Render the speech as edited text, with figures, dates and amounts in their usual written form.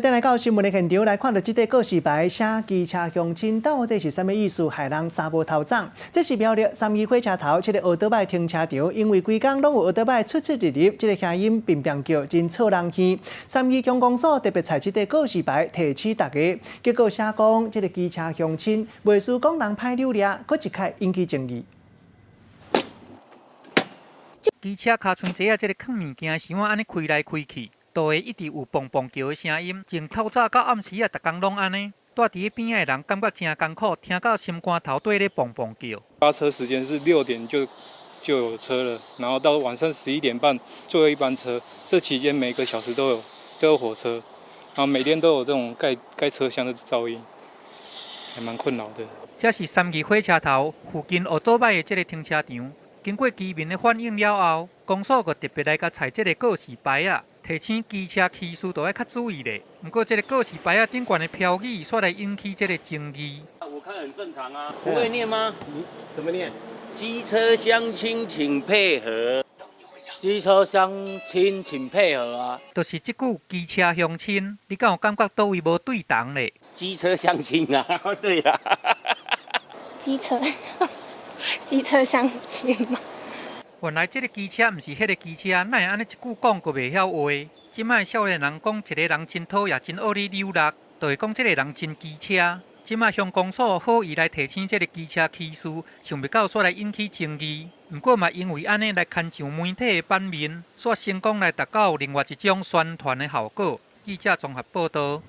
轉來到新聞的現場來看著這塊告示牌寫機車鄉親到底是啥物意思？害人三無頭鬃。這是苗栗三義火車頭這個歐多擺停車場，因為規工攏有歐多擺出出入入，這個聲音乒乒叫，真吵人耳。三義鄉公所特別採這塊告示牌提醒大家，結果寫講這個機車鄉親袂輸講人歹扭掠，閣一擺引起爭議。機車尻川仔啊，這個囥物件是按呢開來開去，都會一直有嘣嘣叫的聲音，從透早到暗時啊，逐工攏按呢。蹛佇咧邊仔的人感覺誠艱苦，聽到心肝頭底咧嘣嘣叫。發車時間是6點就有車了，然後到晚上11點半最後一班車，這期間每個小時都有火車，然後每天都有這種蓋蓋車廂的噪音，還蠻困擾的。這是三義火車頭附近歐多擺的這个停車場，經過居民的反映了後，公所閣特別來共採這个告示牌仔。提醒機車騎士都愛較注意咧。毋過，這个告示牌仔頂懸的標語，煞來引起這个爭議。我看很正常啊，不會念嗎？你怎麼念？機車鄉親請配合。機車鄉親請配合啊！就是這句機車鄉親，你敢有感覺佗位無對仝咧？機車鄉親啊，對啦。機車，機車鄉親嗎？原來這个機車毋是彼个機車，哪會按呢一句講閣袂曉話？這擺少年人講一个人真討厭、真惡你扭力，就會講這个人真機車。這擺鄉公所好意來提醒這个機車騎士，想袂到煞來引起爭議。毋過嘛，因為按呢來牽上媒體的版面，煞成功來達到另外一種宣傳的效果。記者綜合報導。